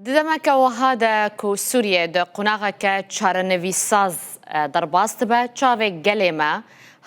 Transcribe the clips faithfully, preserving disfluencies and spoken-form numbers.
Di demeke wiha de ku Sûriye di qonaxeke çarenivîsaz, e, derbas dibe, çavê gelê me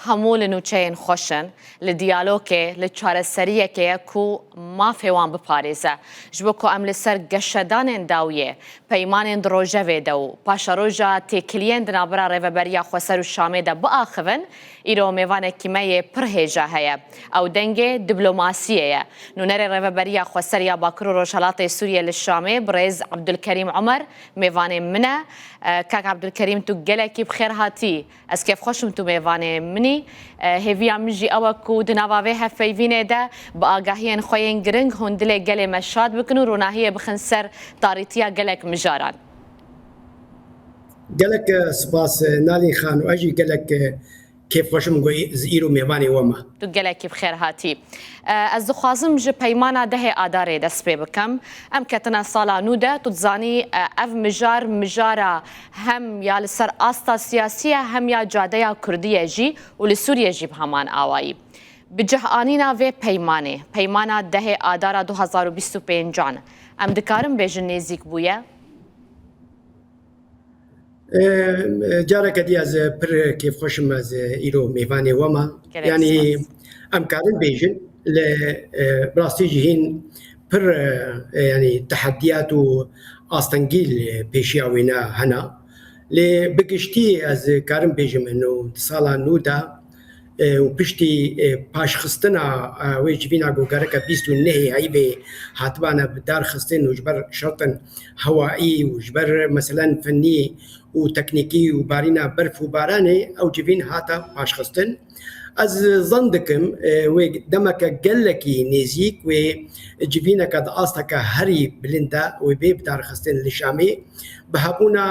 hemû li nûçeyên xweş in, li diyalogê, li çareseriyekê ye ku mafê wan biparêze. Ji bo ku em li ser geşedanên dawiyê, peymanên di rojevê de û paşeroja têkiliyên di navbera Rêveberiya Xweser û Şamê de biaxivin, îro mêvanekî me yê pir hêja heye. Ew dengê diplomasiyê ye. Nûnerê Rêveberiya Xweser ya Bakur û Rojhelatê Sûriyê li Şamê, birêz Ebdulkerîm Omer, mêvanê min e. E, kak Ebdulkerîm, tu gelekî bi xêr hatî. Ez kêfxweş im tu mêvanê min î. E, hêviya min jî ew e ku di nava vê hevpeyvînê de bi agahiyên xwe yên giring hûn dilê gelê me şad bikin û ronahiyê bixin ser tarîtiya gelek mijaran. Gelek, e, spas, e, Nalîn Xan, û ez jî gelek, e, kêfxweş im ku î-, ez îro mêvanê we me. Tu gelekî bi xêr hatî. E, ez dixwazim ji peymana dehê Adarê dest pê bikim. Em ketine sala nû de, tu dizanî, e, ev mijar, mijara hem ya li ser asta siyasî ye, hem ya cadeya kurdî ye jî û li Sûriyê jî bi heman awayî. Bi cihanîna vê peymanê, peymana dehê Adara du hezar û bîst û pêncan, em dikarin bêjin nêzîk bûye? E, e, careke dî ez pir kêfxweş im ez îro mêvanê we me. Gelek Yanî spas. Em karin bêjin li, e, bi rastî jî hîn pir, e, e, yanî tehediyat û astengî li pêşiya wêne hene. Lê bi giştî ez karim bêjim ino di sala nû de, e, û piştî, e, paşxistina, e, wê civîna ku gereke bîst û nehê heyvê hatibane bi dar xistin û ji ber şertin hewayî û ji ber meselen fennî û teknîkî û barîna berf û baranê ew civîn hate paşxistin. Ez zan dikim, e, wê demeke gelekî nêzîk wê civîneke di asteke herî bilind de wê bê bidarxistin li Şamê bi hebûna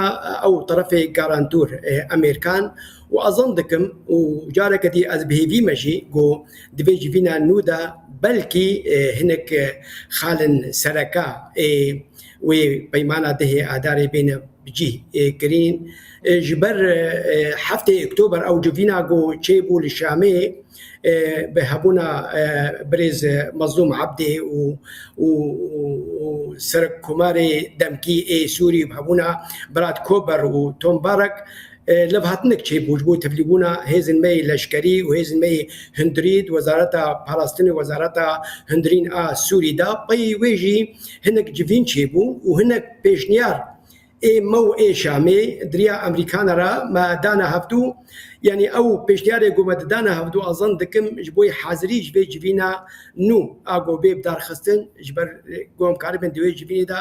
ew terefê garantûr, e, Amerîkan û ez zan dikim û careke dî ez bi hêvî me jî ku di vê civîna nû de belkî, e, hinek, e, xalên sereke, e, wê peymana dehê Adarê bêne bi cih, e, kirîn. E, ji ber, e, e, heftê Oktober ew civîna ku çêbû li Şamê, e, bi hebûna, e, birêz, e, Mezlûm Ebdê û, û, û, û Serekkomarê demkî ê Sûrî, bi hebûna Brad Kober û Tom Barek, e, levhatinek çêbû ji bo tevlîbûna hêzên me yê leşkerî û hêzên me yê hundirî di Wezareta Parastinê û Wezareta Hundirîn a Sûrî de. Pey wê jî hinek civîn çêbû û hinek pêşniyar ê me û ê Şamê di riya Amerîkana re me dane hevdû. Yanî ew pêşniyarê ku me di dane hevdû, ez zan dikim ji bo yê hazirî ji vê civîna nû a ku bê bidarxistin, ji ber, e, ku em karibin di wê civînê de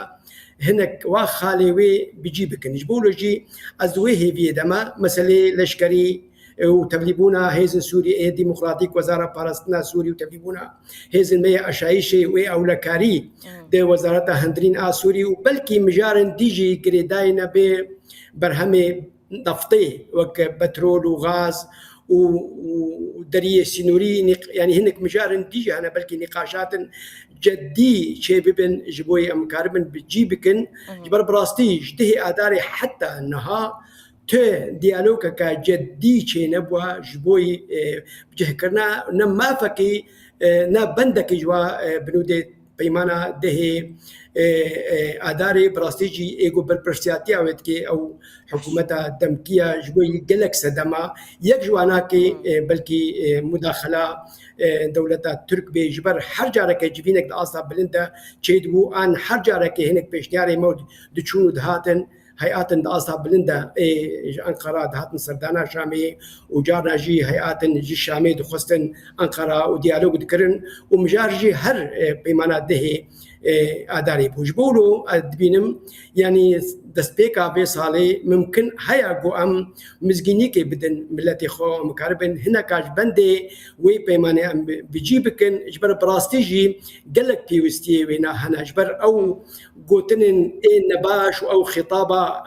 hinek wa xalê wê bi cî bikin. Ji bo wilo jî ez di wê hêviyê de me, meseleyê leşkerî, e, û tevlîbûna hêzên Sûrî ê Demokratîk, Wezara Parastina Sûrî û tevlîbûna hêzên me yê aşayîşê û ê ewlekarî Hmm. di Wezareta Hundirîn a Sûrî û belkî mijarên dî jî girêdayî ne bê berhemê neftê wek petrol û gaz û, û deriyê sînorî, nîq-, yanî hinek mijarên dî jî hene, belkî nîqaşatin ceddî çêbibin ji bo yê em karibin bi cî bikin. Mhm. Ji ber bi rastî ji dihê Adarê heta niha tu diyalogeke ceddî çênebûwa ji bo yê, e, bicihkirina ne mafekî, e, ne bendekî ji wa, e, binûdê peymana dehê, e, e, Adarê. Bi rastî jî ê ku berpirsiyatiya wê dike ew hikûmeta demkî ye, ji bo yî gelek sedema, yek ji wanakê, Hmm. e, belkî, e, mudaxela, e, dewleta Tirk bê. Ji ber her careke civînek di asta bilind de çêdibû, an her careke hinek pêşniyarê me diçûn û dihatin, heyatin di asta bilind de, ê, ji Enqera dihatin serdana Şamê û carna jî heyatin ji Şamê dixwestin Enqera û diyalog dikirin û mijar jî her, e, peymana dehê, e, Adarê bû. Ji bo wilo ez dibînim, yanî destpêka vê salê mimkin heye ku em mizgînîkê bidin miletê xwe, em karibin hineka ji bendê wê peymanê em bi, bi cî bikin. Ji ber bi rastî jî gelek pêwîstiyê wêna hene. Ji ber ew gotinên ê nebaş û ew xîtaba,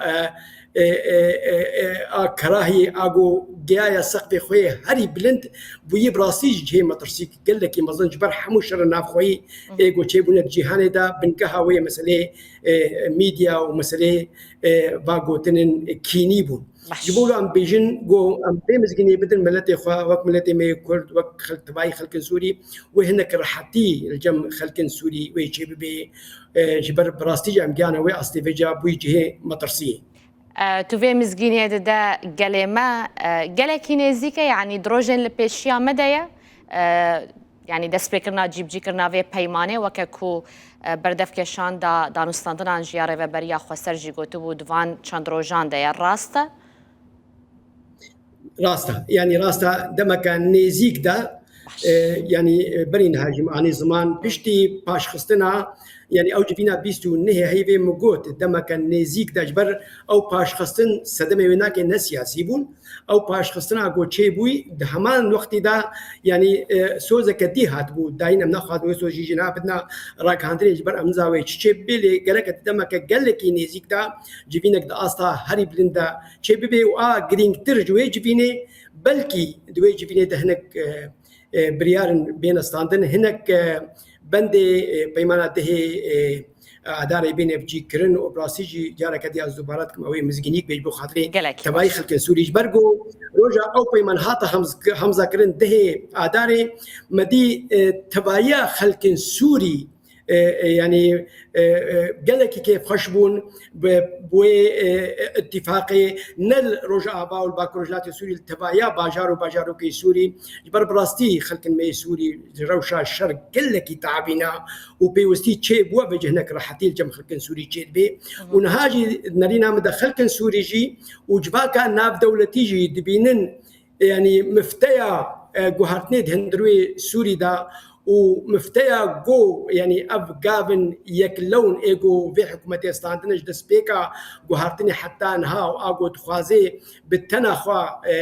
e, e, e, e, e, a kerahiyê, a ku giyaya seqfê xwe yê herî bilind bûyî, bi rastî jî cihê metirsîk gelekî mezin ji ber hemû şerê navxweyî ê ku çêbûne di cîhanê de, bingeha wê meselê, e, medya û meselê, e, va gotinên kînî bûn. Baş. Ji bo em bêjin ku em vê mizgîniyê bidin miletê xwe, wek miletê me yê Kurd, wek xelk, tevayî xelkin Sûrî, wê hinek rehetî li cem xelkin Sûrî wê çê bibê. E, ji ber bi rastî jî em giyane wê astê vêca bûyî cihê metirsiyê. E, tu vê mizgîniyê de, de gelê me, e, gelekî nêzîk e, yanî di rojên li pêşiya me de ye. E, yanî destpêkirina cîbicîkirina vê peymanê, weke ku, e, berdevkêşan da danûstandinan ji ya Rêveberiya Xweser jî gotibû, di van çend rojan de ye. Rast e? Rast e. Yanî rast e, demeke nêzîk de, Baş. e, yanî, e, berî niha jî me anî ziman, piştî paşxistina, yanî ew civîna bîst û nehê heyvê min got, demeke nêzîk de ji ber ew paşxistin sedemê wê nake ne siyasî bûn. Ew paşxistina ku çêbûyî di heman wextî de, yanî, e, sozeke dî hatibû dayîn, em naxwazin wê soz jî jî nabidina ragihandinê ji ber em nizan wê çi çê bibê, lê gereke di demeke gelekî nêzîk de civînek di asta herî bilind de çê bibê û a girîngtir ji wê civînê, belkî di wê civînê de hinek, e, e, biryarên bêne standin, hinek, e, bendê, e, peymana dehê, e, Adarê bêne bicîkirin û bi rastî jî careke dî ez dubare dikim, ew ê mizgînîk bê ji bo xatirê Gelekî tevayî baş. xelkên Sûrî. Ji ber ku roja ew peyman hate hemz-, hemzakirin dehê Adarê, me dî, e, tevayiya xelkên Sûrî, e, e, yanî, e, e, gelekî kêfxweş bûn bi, bi wê, e, e, îtîfaqê, ne li Rojava û li Bakur Rojhilatê Sûrî, li tevayiya bajar û bajarokê Sûrî. Ji ber bi rastî xelkên me yê Sûrî ji rewşa şer gelekî teabîna û pêwistî çê bû, ve cih hinek rehetî li cem xelkên Sûrî çê dibe. Hı hı. Û niha jî nerîna min de xelkên Sûrî jî û civaka navdewletî jî dibînin, yanî mifteya, e, guhertinê di hundirê Sûrî de û mifteya ku, yanî ev gavin yek lewn ê ku vê hikûmetê standine ji destpêka guhertinê heta niha û a ku dixwaze bi tena xwe, e,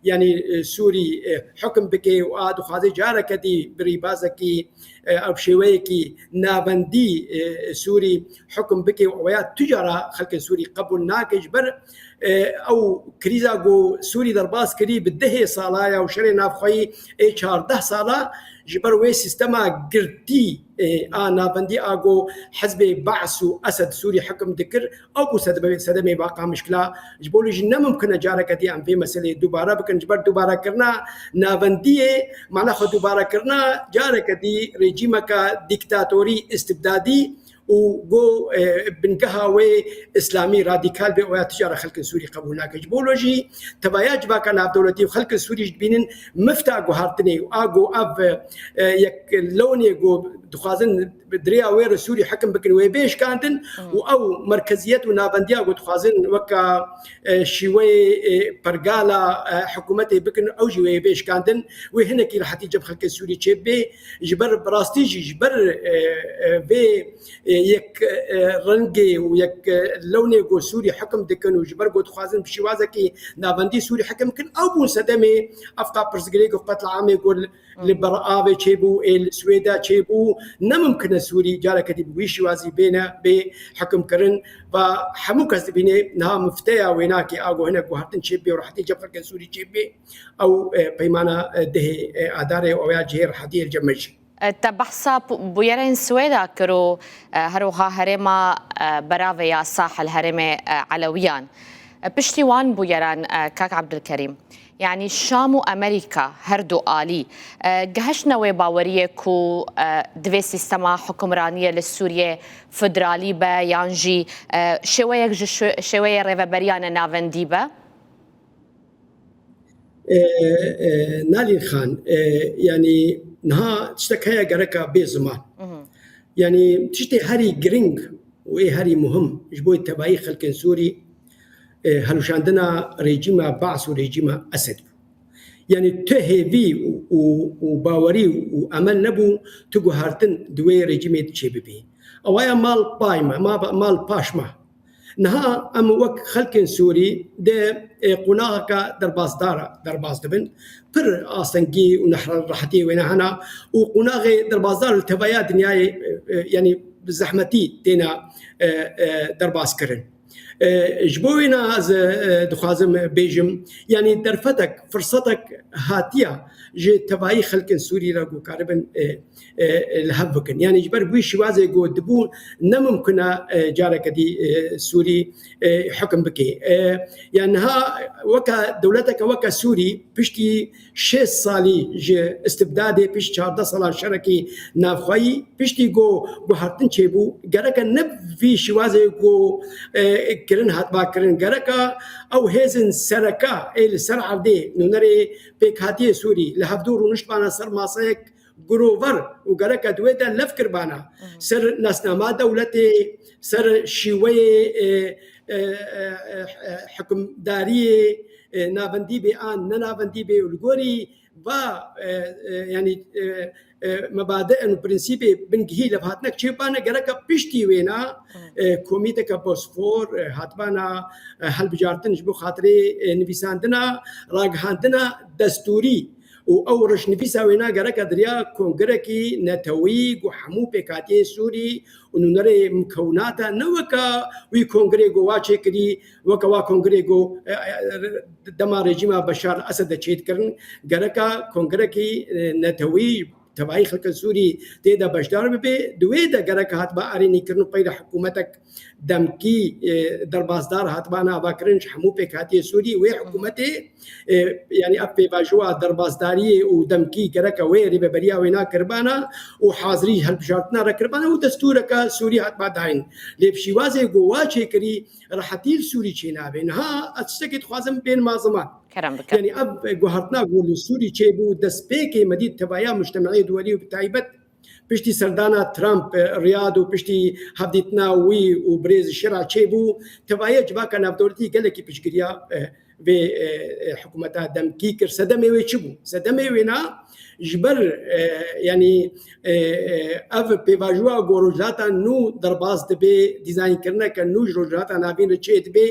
yanî, e, Sûrî, e, hukim bike û a dixwaze careke dî bi rîbazekî, e, ew şêweyekî navendî, e, Sûrî hukim bike û ew ya tu cara xelkên Sûrî qebûl nake ji ber, e, ew krîza ku Sûrî derbas kirî bi dehê sala ya û şerê navxweyî ê çardeh sala ji ber wê sîstema girtî, e, a navendî a ku hizbê Baas û Esed Sûrî hukim dikir, ew bû sedemê, sedemê baqa mişkila. Ji bo lê jî ne mimkin e careke dî em vê meseleyê dubare bikin. Ji ber dubarekirina navendiyê, mana xwe dubarekirina careke dî rejîmeke dîktatorî, îstibdadî û go, e, bingeha wê îslamî radîkal bê, oya tijara xelkên Sûrî qebûl nake. Ji bo lo jî tevaya civaka navdewletî û xelkên Sûrî jî dibînin mifta guhartinê û a go ev, e, yek lewonê go dixwazin bi dirêya wê re Sûrî hekim bikin, wê bê şikandin Hmm. û ew merkeziyet û navendiya ku dixwazin weka, e, şîweyê, e, pergala, e, hikûmetê bikin, ew jî wê bê şikandin. Wê hinekî rehetî cem xelkê Sûrî çêbibê. Ji ber bi rastî jî, ji ber, e, e, vê, e, yek, e, rengê û yek, e, lewnê ku Sûrî hekim dikin û ji ber ku dixwazin bi şîwazekî navendî Sûrî hekim bikin, ew bûn sedemê ev qa pirsgirêk û qetl amê ku li Hmm. Li Beravê çêbû, ê li Swêda çêbû, ne mimkin e Sûrî careke dî bi wî şîwazî bêne, bê hikimkirin. Va hemû kes dibîne niha mifteya wênakê a ku hinek guhertin çêbê û rehetî cem xelkên Sûrî çêbê, ew, e, peymana, e, dehê, e, Adarê û ew ya cihê rehetiyê li cem me jî. E, te behsa p-, bûyerên Swêda kir û, e, her wiha herêma, e, Beravê ya Sahil, herêmê, e, Elewiyan. E, piştî wan bûyeran, e, kak Ebdulkerîm, Yanî Şam û Amerîka her du alî, e, gehiştine wê baweriyê ku, e, divê sîstema hukimraniyê li Sûriyê federalî be yan jî, e, şêweyek ji şê-, şêweyê rêveberiya ne navendî be? E, e, Nalîn Xan, e, yanî niha tiştek heye gereka bê ziman. Mhm. Yanî tiştê herî giring û ê herî muhim ji bo tevayî xelkên Sûrî, e, hilweşandina rejîma Baas û rejîma Esed bû. Yanî tu hêvî û, û, û bawerî û emel nebû, tu guhertin di wê rejîmê de çêbibî. Ewa ya mal pay me, ma, mal paş me. Niha em wek xelkên Sûrî di, e, qonaxeke derbasdar derbas dibin. Pir astengî û nehrehetiyê wêne hene û qonaxê derbasdar li tevaya dinyayê, e, e, yanî bi zehmetî têne, e, e, derbas kirin. E, ji bo wêna ez, e, dixwazim bêjim, yanî derfetek, firsetek hatiya ji tevayî xelkên Sûrî re ku karibin, e, e, li hev bikin. Yanî ji ber wî şîwazê ku dibû ne mimkun e, e, careke dî, e, Sûrî, e, hukm bike. E, yani niha weke dewleteke weke Sûrî piştî şêst salî ji istibdadê, pişt çardeh salan şerekî navxweyî, piştî ku guhertin çêbû, gereke ne vî şîwazê ku, e, kirin hatba kirin. Gereke ew hêzên sereke ê li ser erdê nûnerê pêkhatiyê Sûrî li hevdû rûniştbana ser maseyek girover û gereke di wê de lev kiribana ser nasnama dewletê, ser şîweyê, e, e, e, e, hikimdariyê, e, navendî bê an ne navendî bê û li gorî va, e, e, yanî, e, e, mebadi'in û prensîbê bingihî levhatinek çêbibane, gereke piştî wêna, e, komîteke Bosfor, e, hatibana, e, helbijartin ji bo xatirê, e, nivîsandina, ragihandina destûrî û ew rişnivîsa wêna gereke di riya kongrekî netewî ku hemû pêkhatiyê Sûrî û nûnerê mikewnata ne weke wî kongrê ku wa çêkirî, weke wa kongrê ku, e, e, dema rejîma Beşar Esed de çêdikirin, gereka kongrekî, e, netewî tevayî xelkên Sûrî tê de beşdar bibe. Di wê de gereka hatiba erênîkirin û peyda hikûmetek demkî, e, derbasdar hatibana avakirin ji hemû pêkhatiyê Sûrî, wê hikûmetê, e, yanî ev pêvajoya derbasdariyê û demkî gereke wê rêveberiya wêna kiribana û hazirî hilbijartina re kiribana û destûreke Sûrî hatiba dayîn. Lê bi şîwazê ku wa çêkirî, rehetî li Sûrî çênabe. Niha ez tiştekî dixwazim bênima ziman. Kerem bike. Yanî ev guhertina ku li Sûrî çêbû, destpêkê me dît tevaya mujtemeyê duwelî û bi taybet piştî serdana Trump, e, Riyad û piştî hevdîtina wî û birêz Şira çêbû, tevaye civaka navdewletî gelekî piştgiriya, e, vê, e, e, hikûmeta demkî kir. Sedemê wê çi bû? Sedemê wêna ji ber, e, yanî, e, e, ev pêvajoya ku Rojhilata Nû derbas dibe, dîzaynkirine ke nû ji Rojhilata Navîn re çê dibe,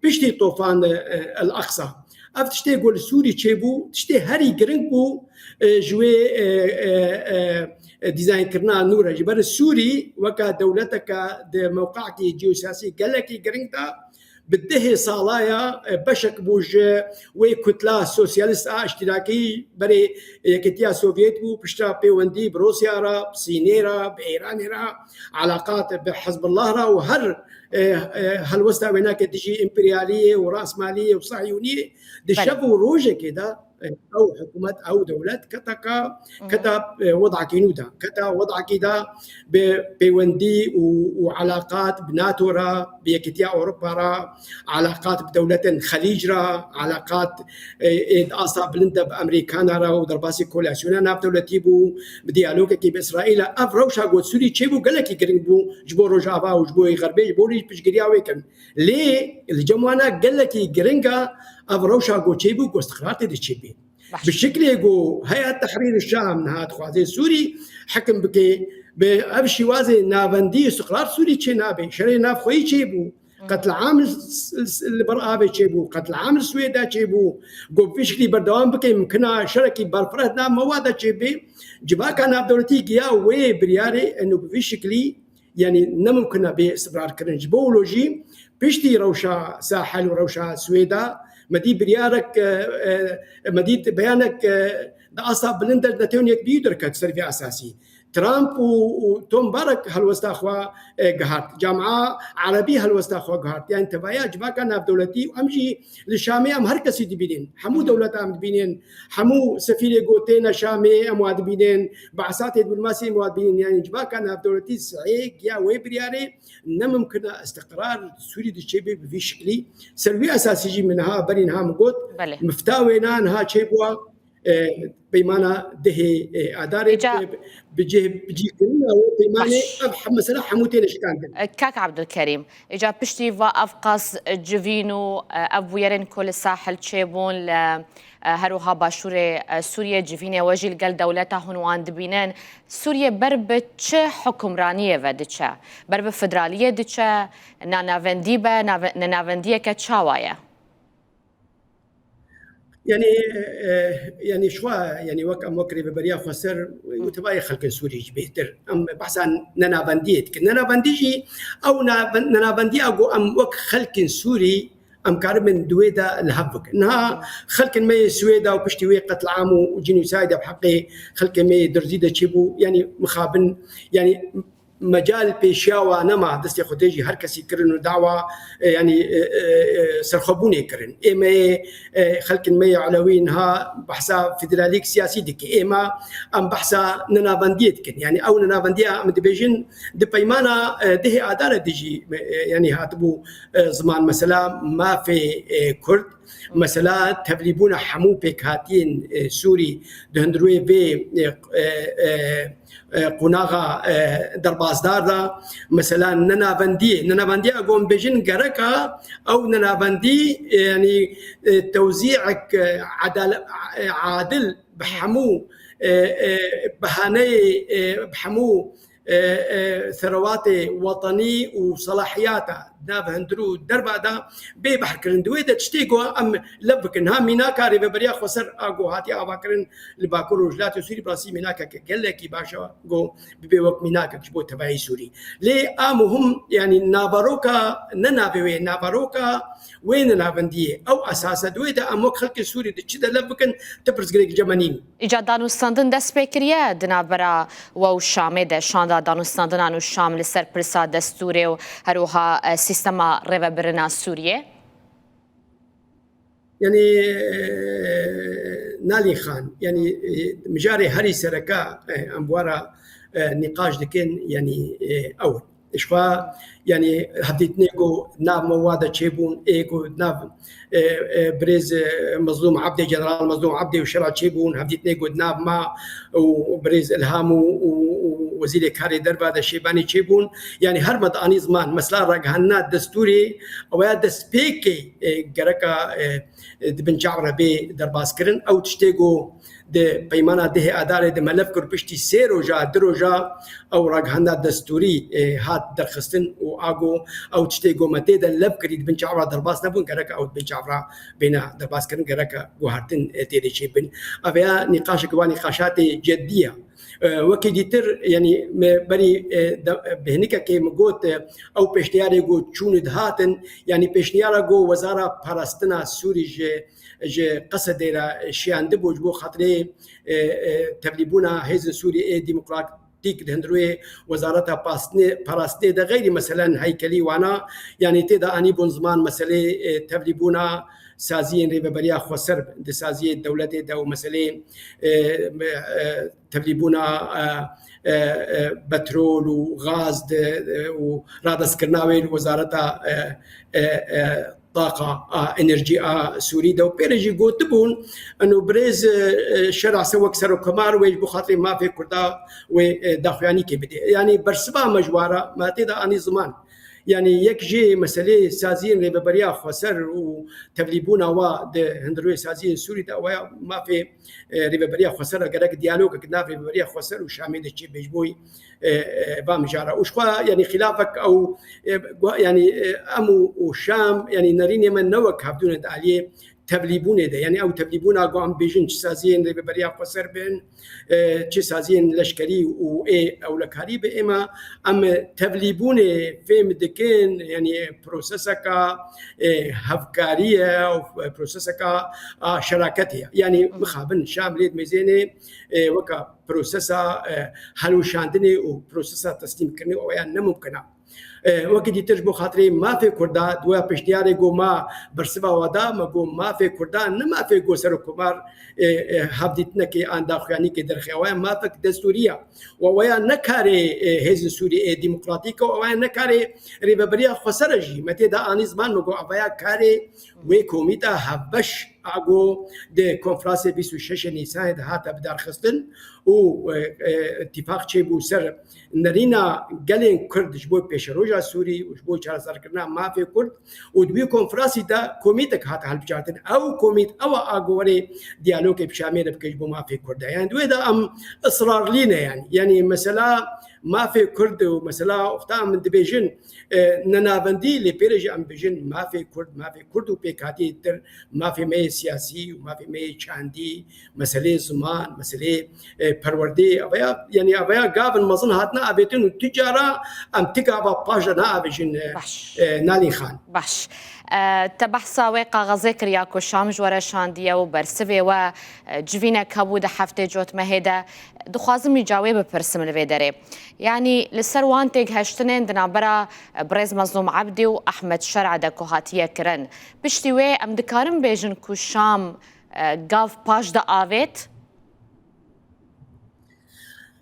piştî tofan, e, El Aqsa. Ev tiştê ku li Sûrî çêbû, tiştê herî giring bû, e, ji wê, e, e, e, e, dîzaynkirina nû re. Ji ber Sûrî weke dewleteke di mewqeekî ciyosiyasî gelekî giring de, bi dehê salaya, e, beşek bû ji wê kutla sosyalist a îştîrakî berê Yekîtiya Sovyet bû, piştre pêwendî bi Rûsya re, bi Sînê re, bi Îranê re, elaqat bi Hizbullah re û her, e, e, helwesta wênake dijî împeryaliyê û rasmaliyê û sahiyûniyê di Belê. şev û rojekê de, e, ew hikûmet, ew dewlet keteka, Mhm. keta, e, wedakî nû de, keta wedakî de bi pêwendî û, û elaqat bi NATO re, bi Yekîtiya Ewropa re, elaqat bi dewletên Xelîc re, elaqat, e, ê di asta bilind de bi Amerîkana re û derbasî koalîsyona navdewletî bû, bi diyalogekî bi Îsraîl re. Ev rewşa ku Sûrî çêbû gelekî giring bû ji bo Rojava û ji bo Xerbê, ji bo rî piştgiriya wê kirin. Lê li cem wana gelekî giring e ev rewşa ku çêbû, ku îstiqrar tê de çêbê. Baş. Bi şiklê ku Heyet Tehrîr Şam niha dixwaze Sûrî hekim bike, bi ev şîwazê navendî îstiqrar Sûrî çê nabe. Şerê navxweyî çêbû. Hı. Qetliam li, li, li ber avê çêbû. Qetliam li Swêda çêbû. Ku bi vî şiklî berdewam bike, mimkina şerekî berfireh di nav mewa de çêbe. Civaka navdewletî giya wê biryarê eno bi vî şiklî, yanî ne mimkun e bê îstibrar kirin. Ji bo wilo jî piştî rewşa Sahel û rewşa Swêda, me dî biryarek, e, e, me dît beyanek, e, di asta bilind de netewên yekbîyî derket ser vê esasî. Trump û, û Tom Barrack helwesta xwe, e, gihart. Camia Erebî helwesta xwe gihart. Yanî tevaya civaka navdewletî û em jî li Şamê em her kesî dibînin. Hemû Hı hı. dewleta em dibînin. Hemû sefîrê ku têne Şamê em wa dibînin. Be'satê diplomasî em wa dibînin. Yanî civaka navdewletî seyê giya wê biryarê ne mimkun e îstiqrar Sûrî de çêbe bi vî şiklî. Ser wî esasî jî min niha berî niha min got, Belê. mifta wêna niha çêbûwa, e, peymana dehê, e, Adarê Îca bi, bi cih, bi cihkirina wê peymanê Baş. ev he-, mesela hemû têne şikandin. E, Kak Abdulkerîm, îca piştî va ev qas civîn û, e, ev bûyerên ku li Sahil çêbûn li, e, her wiha başûrê, e, Sûriyê civînê we jî li gel dewleta hûn wan dibînin. Sûriye ber bi çi hukimraniyê ve diçe? Ber bi federaliyê diçe? Nanavendî be? Nave-, nenavendiyeke çawa ye? Yani, e, yani şwa, yani wek em wek rêveberiya xweser û tevayê xelkên Sûrî jî bêhtir. Em behsa nenavendiyê dikin. Nenavendî jî ew naven-, nenavendiya ku em wek xelkên Sûrî em karibin di wê de li hev bikin. Niha xelkên me yê Swêda û piştî wê qetliam û, û cînûsayda bi heqê xelkê me yê Dirzî de çêbû, yani mixabin, yani mecal pêşiya wa nema, destê xwe tê jî her kesî kirin û dawa, e, yanî, e, e, e, serxwebûnê kirin. Ê me yê, e, xelkin me yê Elewî niha behsa federalîk siyasî dike. Ê me em behsa nenavendiyê dikin. Yanî ew nenavendiya em dibêjin di peymana, e, dehê Adara de jî, e, yanî hatibû, e, ziman mesela mafê, e, Kurd, mesela tevlîbûna hemû pêkhatiyên, e, Sûrî di hundirwê vê, e, e, e, e, qonaxa, e, derbasdar de, mesela nenavendiyê, nenavendiya ku em bêjin gereka ew nenavendî, e, yanî, e, tewzîek, e, adale-, e, adil bi hemû, e, e, behaneyê, e, bi hemû, e, e, serewatê wetenî û selahiyata di nav hundir û derva de bê behrkirin. Di wê de tiştê ku em lev bikin, ha mînaka rêveberiya xweser a ku hatiye avakirin li Bakur Rojhilatê Sûrî, bi rastî mînakeke gelekî baş e ku bibe wek mînakek ji bo tevayê Sûrî. Lê a muhim, yanî naveroka, ne navê wê, naveroka wê nenavendiyê. Ew esas e, di wê de em wek xelkê Sûrî di çi de lev bikin, ti pirsgirêk cem me nîn. Îca danûstandin dest pê kiriye di navbera we û Şamê de, şanda danûstandinan û Şam li ser pirsa destûrê û her wiha, e, sîstema rêvebirina Sûriyê? Yanî, e, Nalîn Xan, yanî, e, mijarê herî sereke, e, em bi we re, e, nîqaş dikin, yanî, e, ew in. Ji xwe, yanî, hevdîtinê ku nav me wa de çêbûn, ê ku nav, e, e, birêz, e, Mezlûm Ebdê, General Mezlûm Ebdê û şera çêbûn, hevdîtinê ku nav me û birêz Ilham û, û, û Wezîrê Karê Derve de Şêbanî çêbûn. Yanî her me dianî ziman, mesela ragihandina destûrê, ew ya destpêkê, e, gereka, e, e, di bin çav re bê derbas kirin. Ew tiştê ku di peymana dehê Adarê de me lev kir, piştî sê roja, du roja ew ragihandina destûrî, e, hat derxistin û a ku ew tiştê ku me tê de lev kirî di bin çav re derbas nebûn, gereka ew di bin çav re bêne derbas kirin, gereka guhartin, e, tê de çêbin. Ev ya nîqaşek, wa nîqaşatê cedî ye. E, wekî dîtir, yanî me berî, e, de, e, bêhnikekê min got, e, ew pêşniyarê ku çûn û dihatin, yanî pêşniyara ku Wezara Parastina Sûrî ji, ji Qesedê re şiyandibû ji bo xatirê, e, e, tevlîbûna hêzên Sûrî ê demokratîk di hundirê Wezareta Pastinê, Parastinê de xeyrî meselen heykelî wana, yanî tê de anîbûn ziman meselê, e, tevlîbûna saziyên rêveberiya xweser di saziyê dewletê de û meselê, e, e, tevlîbûna, e, e, e, petrol û gaz de, e, û radestkirina wê li Wezareta, e, e, e, Taqa a Enerjî a Sûrî de û pê re jî gotibûn, eno birêz, e, e, Şera se wek Serokkomar wê ji bo xatirê mafê Kurda wê, e, daxuyanîkê bidê. Yanî bersiva me ji wara me tê de anî ziman. Yanî yek jê meselê saziyên rêveberiya xweser û tevlîbûna wa di hundirê saziyên Sûrî de, ew ya mafê, e, rêveberiya xweser e, gerek diyalogek nav rêveberiya xweser û Şamê de çêbe ji bo, e, e, va mijara. Û ji xwe, yanî xîlafek ew, e, gua-, yanî, e, em û, û Şam, yanî nerînê me ne wek hevdû ne di aliyê tevlîbûnê de. Yanî ew tevlîbûna ku em bêjin çi saziyên rêveberiya xweser bin, e, çi saziyên leşkerî û ê ewlekarî bi ême, em tevlîbûnê fêm dikin, yanî proseseka, e, hevkarî ye û proseseka a şeraketê ye. Yanî mixabin Şam lê dimêzênê, e, weka prosesa, e, helwişandinê û prosesa teslîmkirinê û ew ya ne mumkin e. E, wekî dîtir ji bo xatirê mafê Kurda, di wê pêşniyarê got ma bersiva we da, me got mafê Kurda ne mafê got Serokkomar, e, e, hevdîtinekê an daxuyanîkê derxê. Ew ya mafek destûrî ya. Û ew ya ne karê, e, hêzên Sûrî ê demokratîk e, û ew ya ne karê rêveberiya xweser e jî. Me tê de anî ziman, me got ev ya karê wê komîta hevbeş a ku di konferansê bîst û şeş Nîsanê de hate bidarxistin û, e, e, îtîfaq çêbû ser nerîna gelên Kurd ji bo pêşeroja Sûrî û ji bo çareserkirina mafê Kurd û di wî konferansî de komîtek hate hilbijartin. Ew komît ew e a ku were diyalogê bi Şamê re bike ji bo mafê Kurd de. Yani di wê de em israrlî ne yani. Yani mesela mafê Kurd û mesela wexta min dibêjin, e, nenavendî, lê pê re jî em bêjin mafê Kurd, mafê Kurd û pêkhatiyê tir, mafê me yê siyasî û mafê me yê çandî, meselê ziman, meselê, e, perwerdê, aveya, yanî aveya gavin mezin hatine avêtin û tu cara em ti gava paş de naavêjin, e, Baş. e, Nalîn Xan. Baş. E, te behsa wê kaxezê kiriya ku Şam ji we re şandiye û bersivê we, e, civînek hebû di heftê cotmehê de. Dixwazim îca wê bipirsim li vê derê. Yanî li ser wan têgihiştinên di navbera, e, birêz Mezlûm Ebdî û Ehmed Şer'e de ku hatiye kirin. Piştî wê em dikarin bêjin ku Şam, e, gav paş de avêt?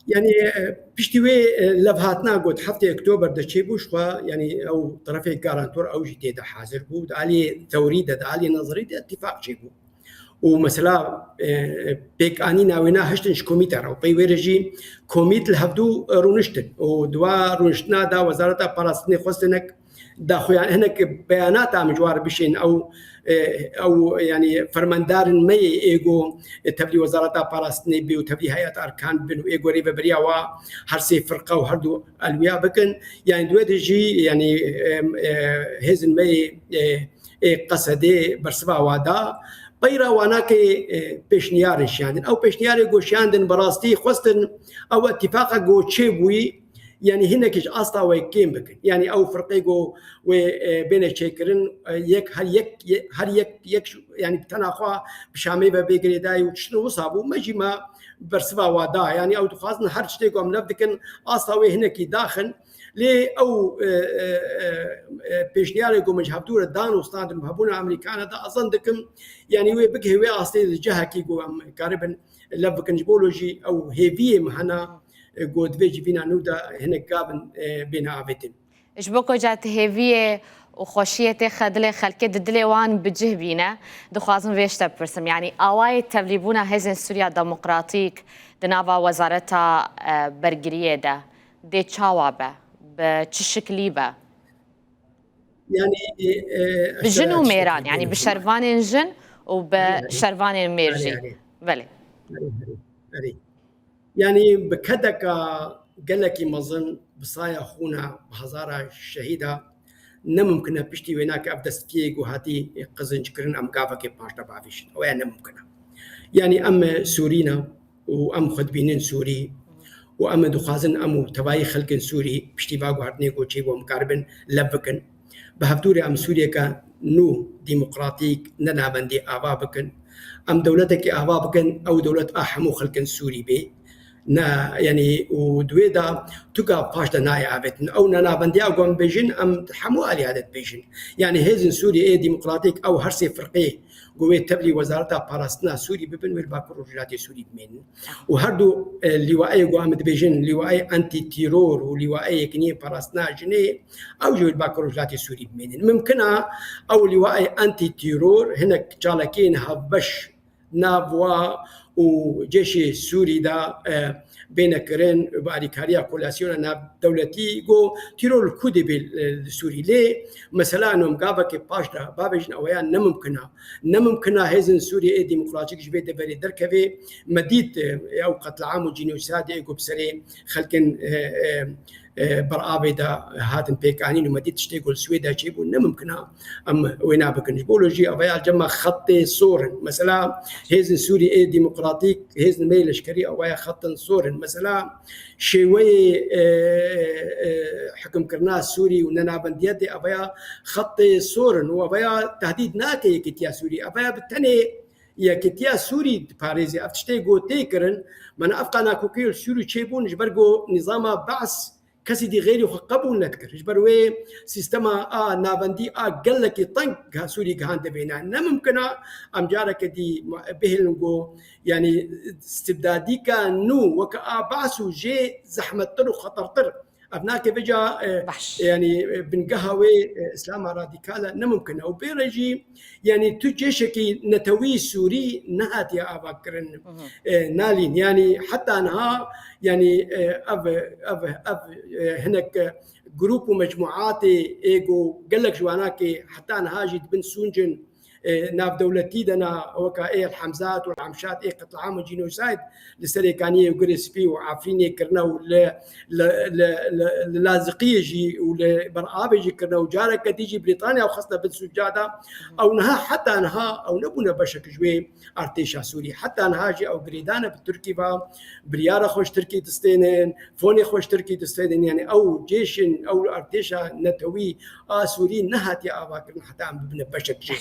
Yanî, e, piştî wê, e, levhatina got heftê Oktober de çêbû, ji xwe, yanî ew terefê garantor ew jî tê de hazir bû. Di alî tewrî de, di alî nezerî de îtîfaq çêbû. Û mesela, e, pêkanîna wêna hiştin ji komîte re. Û pey wê re jî komît li hevdû, e, rûniştin. Û di wa rûniştina de Wezareta Parastinê xwestin hinek daxuyan, hinek beyanata em ji wan re bişên ew, e, ew, yanî fermandarên me yê êgo, e, tevlî Wezareta Parastinê bê û tevlî Heyet Erkan bin û êgo rêveberiya wa her sê firqa û her du elwiya bikin. Yanî di wê de jî, yanî, e, e, hêzên me yê, e, ê Qesedê bersiva wa da. Peyra wanakê, e, pêşniyarên şiyandin. Ew pêşniyarê ku şiyandin bi rastî xwestin ew îtîfaqa ku çêbûyî, yanî hinekî ji asta wê kêm bikin. Yanî ew firqê ku wê, e, bêne çêkirin, e, yek, her yek, ye-, her yek, yek, yanî bi tena xwe bi Şamê ve bê girêdayî û tiştin wisa bû. Me jî me bersiva wa da. Yanî ew dixwazin her tiştê ku em lev dikin, asta wê hinekî daxin. Lê ew, e, e, e, e, pêşniyarê ku min ji hevdû re dan û standin bi hebûna Amerîkana de ezan dikim, yanî wê bigihê wê astê li cihekî ku em karibin lev bikin. Ji bo lo jî ew hêviyê min hena, e, ku divê civîna nû de hinek gavin, e, bêne avêtin. Ji bo ku ca tu hêviyê û xweşiyê têxe dilê xelkê, di dilê wan bi cih bîne, dixwazim vê ji te bipirsim. Yanî awayê tevlîbûna Hêzên Sûriya Demokratîk di nava Wezareta, e, Bergiriyê de dê çawa be? Bi çi şiklî be? Yanî, e, e, Bi jin û mêran, yanî bi şervanên jin û bi Erê, erê. şervanên mêr Erê, jî. erê. Belê. Erê, erê, erê. Yanî bi kedeka gelekî mezin, bi saya xûna, bi hezara şehîda, ne mimkin e piştî wêna ke ev destpiyê ku hatî qizinc kirin em gavekê paş de bavêjin. Ew ya ne mimkin e. Yanî em Sûrî ne û em xwe dibînin Sûrî û em dixwazin em û tevayî xelkên Sûrî piştî va guhertinê ku çêbû em karibin lev bikin. Bi hevdûrê em Sûriyeke nû demokratîk, ne navendî ava bikin. Em dewletekî ava bikin, ew dewlet a hemû xelkên Sûrî bê. Ne, yanî û di wê de tu gav paş de nayê avêtin. Ew nenavendiya ku em bêjin, em hemû alî de dibêjin. Yanî hêzên Sûrî ê demokratîk ew her sê firqê ku wê tevlî Wezareta Parastina Sûrî bibin, wê li Bakur Rojhilatê Sûrî bimênin. Û her du, e, lîwaeyê ku em dibêjin, lîwaeyê antîteror û lîwaeyê yekîniyê parastina jinê, ew jî wê li Bakur Rojhilatê Sûrî bimênin. Mimkin e ew lîwaeyê antîteror hinek çalakiyên hevbeş nav wa û cêşê Sûrî de, e, bêne kirin, bi alîkariya koalîsyona navdewletî, ku tîror li ku dê bê, e, li Sûrî. Lê mesela nom gavekê paş de bavêjin, ew ya ne mimkin e. Ne mimkin e hêzên Sûrî ê demokratîk ji vê deverê derkevê. Me dît, e, ew qetliam û cînosadê ê ku bi serê xelkên, e, e, e, beravê de hatin pêkanîn û me dît tiştê ku li Swêda çêbû, ne mimkin e em wêna bikin. Ji bo lo jî ev ya cema xetê sor in. Mesela hêzên Sûrî ê demokratîk, hêzên me yê leşkerî, ew ya xetin sor in. Mesela şêweyê, e, e, hikimkirina Sûrî û nenavendiyetê, ev ya xetê sor in û ev ya tehdîd nake yekîtiya Sûrî. Ev ya bi tenê yekîtiya Sûrî diparêzê. Ev tiştê ku tê kirin, mana ev qanakokê li Sûrî çêbûn ji ber ku nîzama Be's kesî dî xeyrî xwe qebûl nedikir. Ji ber wê sîstema a navendî a gelekî teng giha Sûrî gihande vêna. Ne mimkin e em careke dî bihêlin ku, yanî, istibdadîka nû weke a Be's û jê zehmettir û xetertir. Ev nake vêca, e, Baş. yanî, e, bingeha wê, e, Îslama radîkal e, ne mimkin e. Û pê re jî, yanî tu cêşekî netewî Sûrî nehatiye avakirin, Hı hı. e, Nalîn. Yanî heta niha, yanî, e, ev, ev, ev, e, hinek, e, grûp û mecmuatê ê ku gelek ji wanakê heta niha jî dibin sûncin, e, navdewletî de na weka ê El Hemzat û El Hemşat, ê qetliam û cînosayd li Serê Kaniyê û Girê Spî û Efrînê kirine û li, li, li, li, li Laziqiyê jî û li Berabê jî kirine û careke dî jî Brîtanya û xistine bin sûca de. Ew niha, heta niha ew nebûne beşek ji wê artêşa Sûrî. Heta niha jî ew girêdane bi Tirkî ve, biryara xwe ji Tirkî distênin, fonê xwe ji Tirkî distênin. Yani ew cêşin, ew artêşa netewî a Sûrî nehatiye avakirin heta em bibine beşek jê.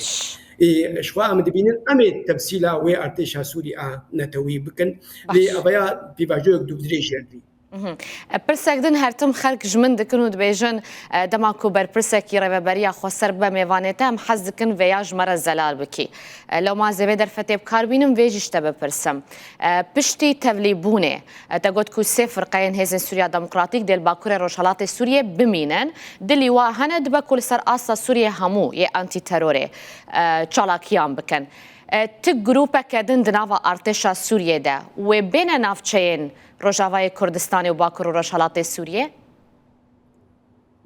Ê, ji xwe em dibînin, em ê temsîla wê artêşa Sûrî a netewî bikin. Lê Baş. Ev ya pêvajoyek dûvdirêj ye. Mhm. E, pirsek din her tim xelk ji min dikin û dibêjin, e, dema ku berpirsekî rêveberiya xweser bibe mêvanê te, em hez dikin vêya ji me re zelal bikî. E, lewma ez ê vê derfetê bi kar bînim, vê jî ji te bipirsim. E, piştî tevlîbûnê, e, te got ku sê firqeyên Hêzên Sûriya Demokratîk dê li Bakurê Rojhelatê Sûriyê bimînin. Du lîwa hene, dibe ku li ser asta Sûriyê hemû yê antîterorê, e, çalakiyan bikin. E, ti grûpeke din di nava artêşa Sûriyê de wê bêne navçeyên Rojavayê Kurdistanê û Bakur û Rojhelatê Sûriyê?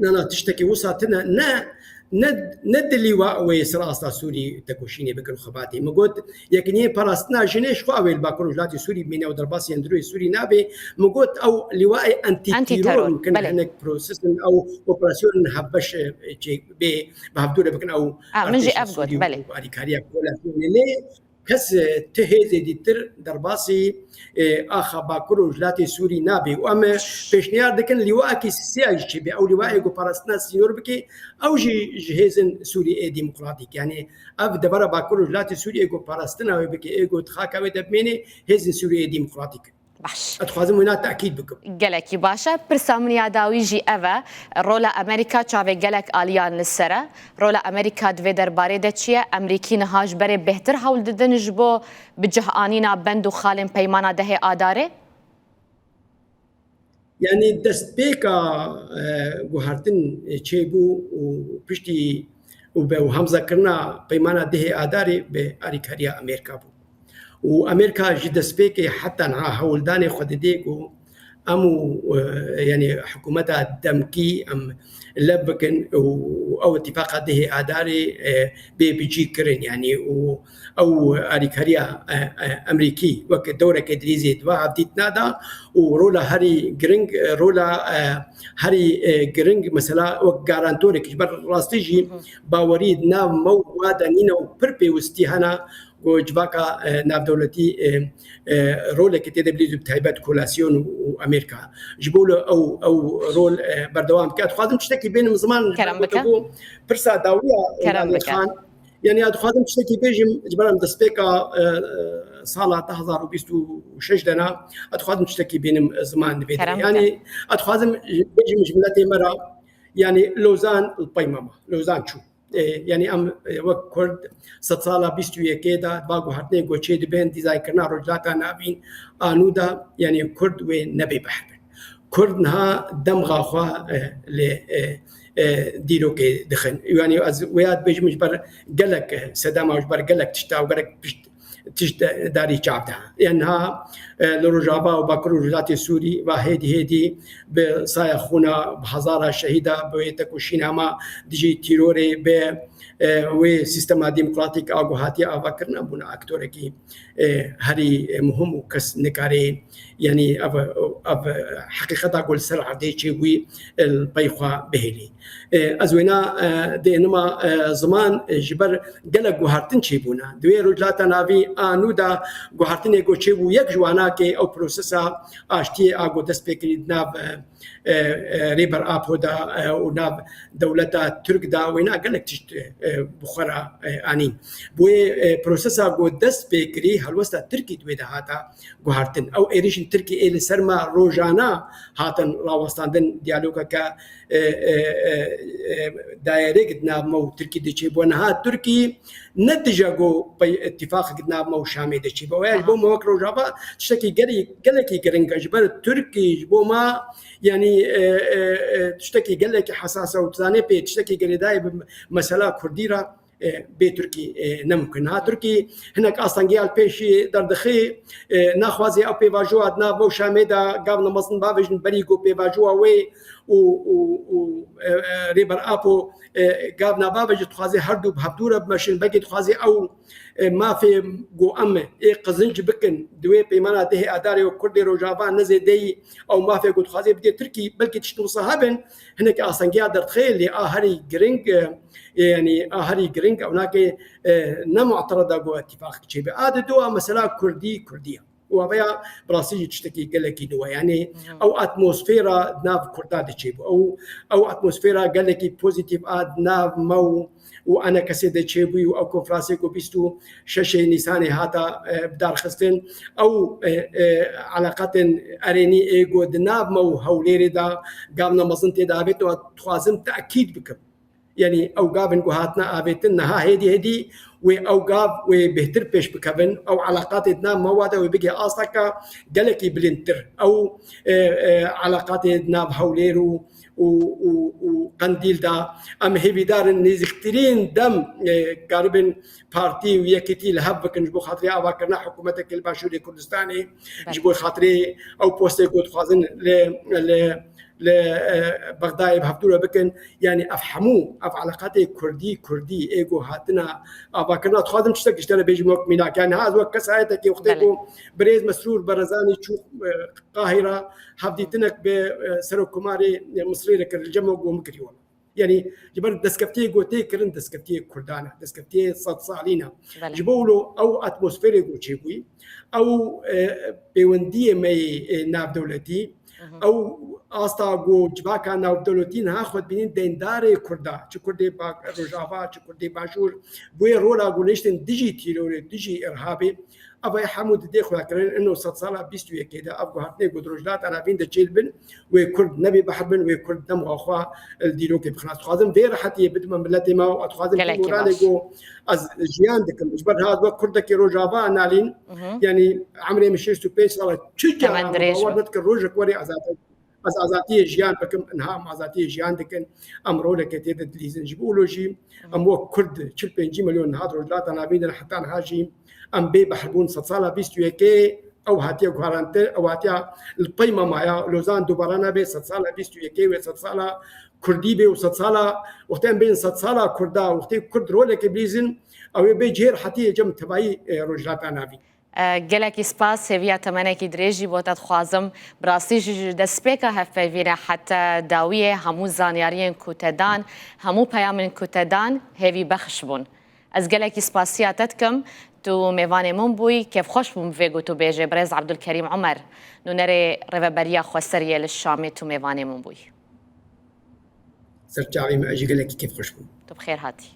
Na, na, tiştekî wisa tune ne, ne, ne di lîwa ew ê ser asta Sûrî tekoşînê bikin xebatê. Min got, Yekîniyên Parastina Jinê ji xwe ew ê li Bakur û Rojhilatê Sûrî bimîne û derbasî hundirûyê Sûrî nabe. Min got, ew lîwayê antîteror Antîteror, bikin, belê. Hinek prosesin ew operasyonên hevbeş, e, çê bê, bi hevdû re bikin ew A, min jî artêşa ev got, Sûrî û belê. Alîkariya koalasyonê. Lê kes, e, ti hêzê dîtir derbasî, e, axa Bakur û Rojhilatê Sûrî nabe. Û em, e, pêşniyar dikin lîwayekî sisiya jî çêbe. Ew lîwayê ku parastina sînor bike, ew jî ji hêzên Sûriyê Demokratîk. Yani ev devera Bakur û Rojhilatê Sûriyê ku parastina wê bike, ê ku di xaka wê de bimêne, hêzên Sûriyê Demokratîk. Baş. Ez dixwazim wina tekîd bikim. Gelekî baş e. Pirsa min ya dawî jî ev e. Rola Amerîka çavê gelek aliyan li ser e. Rola Amerîka di vê derbarê de çi ye? Amerîkî niha ji berê bêhtir hewl didin ji bo bi cih anîna bend û xalên peymana dehê Adarê? Yani destpêka, e, guhertin, e, çêbû û piştî û be û hemzakirina peymana dehê Adarê bi alîkariya Amerîka bû. Û Amerîka ji destpêkê heta niha hewldanê xwe didê ku em û, e, yani hikûmeta demkî em lev bikin û ew îtifaqa dehê Adarê, e, bê bicî kirin, yani û ew alîkariya, e, e, Amerîkî wek dewreke dirêzê di va hevdîtina de û rola herî giring, e, rola, e, herî, e, giring mesela wek garantorek ji ber rastî jî Hı hı. bawerî di nav me û wa de nîne û pir pêwistî hene ku civaka, e, navdewletî, e, e, rolekê tê de bilîzû bi taybet kolasyon û, û Amerîka. Ji bo ew, ew rol, e, berdewam bike. Dixwazim tiştekî bênim ziman ji Kerem ber bike. Ku pirsa dawiya Kerem Lalê bike. Xan. Yani ez dixwazim tiştekî bêjim, ji ber em destpêka, e, e, sala du hazar û bîst û şeş de ne, ez dixwazim tiştekî bênim ziman li vê Kerem derê. Yani bike. Ez dixwazim bêjim ji miletê me re, yani Lozan li pey me ma. Lozan çû. E, yani em, e, wek Kurd sedsala bîst û yekê de va guhertinê ku çê dibên dîzaynkirina Rojhilata Navîn a nû de, yani Kurd wê nebê behbin. Kurd niha demxa xwe, e, li, e, e, dîrokê dixin. Yani ez wêya dibêjim ji ber gelek, e, sedema, ji ber gelek tişta û gelek pişt tişt darî çav de. Yên niha, e, li Rojava û Bakur û Rojhilatê Sûrî va hêdî hêdî bi saya xûna, bi hezara şehîda, bi wê tekoşîna ma dijî tîrorê, bi, e, wê sîstema demokratîk a ku hatiye avakirin, em bûne aktorekî, e, herî, e, muhim û kes nikare, yanî ev, ev heqîqeta ku li ser erdê çêbûyî, e, li pey xwe bihêlî. E, ez wêna, e, dênima, e, ziman, e, ji ber gelek guhertin çêbûne. Di wê Rojhilata Navî a nû de guhertinê ku çêbû, yek ji wana ke ew prosesa aştiyê a ku dest pê kirî di nav, e, e, e, Rêber Apo de, e, û nav dewleta Tirk de, wêna gelek tişt, e, bi xwe re, e, anîn. Bi wê, e, prosesa ku dest pê kirî, helwesta Tirkî di wê de hate guhertin. Ew êrîşên Tirkî ê li ser me rojane hatin rawestandin, diyalogeke, e, e, e, e, direct di nav me û Tirkî de çêbû. Niha Tirkî ne tije ku pey îtîfaqek di nav me û Şamê de çêbû. Ew ya ji bo me wek Rojava tiştekî gelî-, gelekî giring e. Ji ber Tirkî ji bo me, yanî, e, e, e, tiştekî gelekî hesas e û dizanê pê tiştekî girêdayî bi mesela Kurdî re, e, bê Tirkî, e, ne mimkun. Ha, Tirkî hinek astengiya li pêşî derdixî, e, naxwaze ew pêvajoya di nav me û Şamê de gavna mezin bavêjin berî ku pêvajoya wê û, û, û, e, e, Rêber Apo, e, gav nabave jî dixwaze her du bi hevdû re bimeşin, belkî dixwaze ew, e, mafê ku em ê qizinc bikin, di wê peymana dehê Adarê û Kurdê Rojava ne zêdeyî ew mafê ku dixwaze bidê Tirkî, belkî tişt wisa hebin, hinekî astengiya derdixe, lê a herî giring, e, yanî a herî giring ew nake, e, ne mu'tereda ku îtîfaq çêbe. A di dua mesela Kurdî, Kurdî ye. Û aveya bi rastî jî tiştekî gelekî nû ye. Yanî ew atmosfera di nav Kurda de çêbû. Ew, ew atmosfera gelekî pozîtîf a di nav me û, û ENKSê de çêbûyî û ew konferansê ku bîst û şeşê Nîsanê hata, e, bidarxistin, ew, e, e, eleqatên erênî ê ku di nav me û Hewlêrê de gavna mezin tê de avêtin, û dixwazim tekîd bikim. Yanî ew gavin ku hatine avêtin, niha hêdî hêdî wê ew gav wê bêhtir pêş bikevin, ew eleqatê di nav me wa de wê bigê asteke gelekî bilindtir. Ew, e, e, eleqatê di nav Hewlêr û, û, û, û Qendîl de em hêvîdar in nêzîktirîn dem, e, karibin partî û yekîtî li hev bikin ji bo xatirê avakirina hikûmetekê li Başûrê Kurdistanê, ji bo xatirê ew postê ku dixwazin li, li li, e, Bexdayê bi hevdû re bikin. Yanî ev hemû, ev eleqatê Kurdî, Kurdî ê ku hatina avakirina, dixwazim tiştek ji te re bêjim wek mînak. Yanî ha ez wek kesayetekê wextê ku birêz Mesrûr Barzanî çû, e, Qahîra, hevdîtinek bi, e, Serokkomarê, e, Misrê re kir, li cem wek ku min kirî wela. Yanî ji ber destkeftiyê ku tê kirin, destkeftiyê Kurdan e, destkeftiyê sedsalî ne. Ji bo wilo ew atmosferê ku çêbûyî, ew, e, pêwendiyê me yê, e, navdewletî, ew asta ku civaka navdewletî niha xwe dibînin deyndarê Kurda, çi Kurdê Ba-, Rojava, çi Kurdê Başûr, bi wê rola ku niştin dijî tîrorê, dijî îrhabê, Ev ê hemû didê xuyakirin, ino sedsala bîst û yekê de ev guhertinê ku di Rojhilata Navîn de çêdibin, wê Kurd nebê behr bin, wê Kurd dem xwe xwe li dîrokê bixin. Ez dixwazim vê rehetiyê bidime miletê me û ez dixwazim vî Gelekî moralê baş. ku ez jiyan dikim. Ji ber niha ez wek Kurdekî Rojava nalîn, Mhm. yanî emrê min şêst û pênc sal e, çi cara Temen min dirêj bawer be. nedikim rojek were ez azad Ez azadiyê jiyan bikim, niha em azadiyê jiyan dikin, em roleke tê de dilîzin. Ji bo wilo jî em wek Kurd çil pêncî milyon niha di Rojhilata Navîn de heta niha jî em bê behrbûn. Sedsala bîst û yekê ew hatiye guherantir, ew hatiye li pey me maye, Lozan dubara nabe, sedsala bîst û yekê wê sedsala Kurdî bê û sedsala, wextê em bên sedsala Kurda, wextê Kurd roleke bilîzin, ew ê bê cihê rehetiyê cem tevayî, e, Rojhilata Navîn. E, gelekî spas, hêviya temenekî dirêj jî bo te dixwazim. Bi rastî jî ji destpêka hevpeyvînê heta dawiyê hemû zanyariyên ku te dan, hemû peyamên ku te dan, hêvî bexş bûn. Ez gelekî spasiya te dikim, tu mêvanê min bûyî, kêfxweş bûm bi vê gotûbêjê, birêz Ebdulkerîm Omer, nûnerê Rêveberiya Xweseriyê li Şamê tu mêvanê min bûyî. Ser çavê me, ez jî gelekî kêfxweş bûm. Tu bi xêr hatî.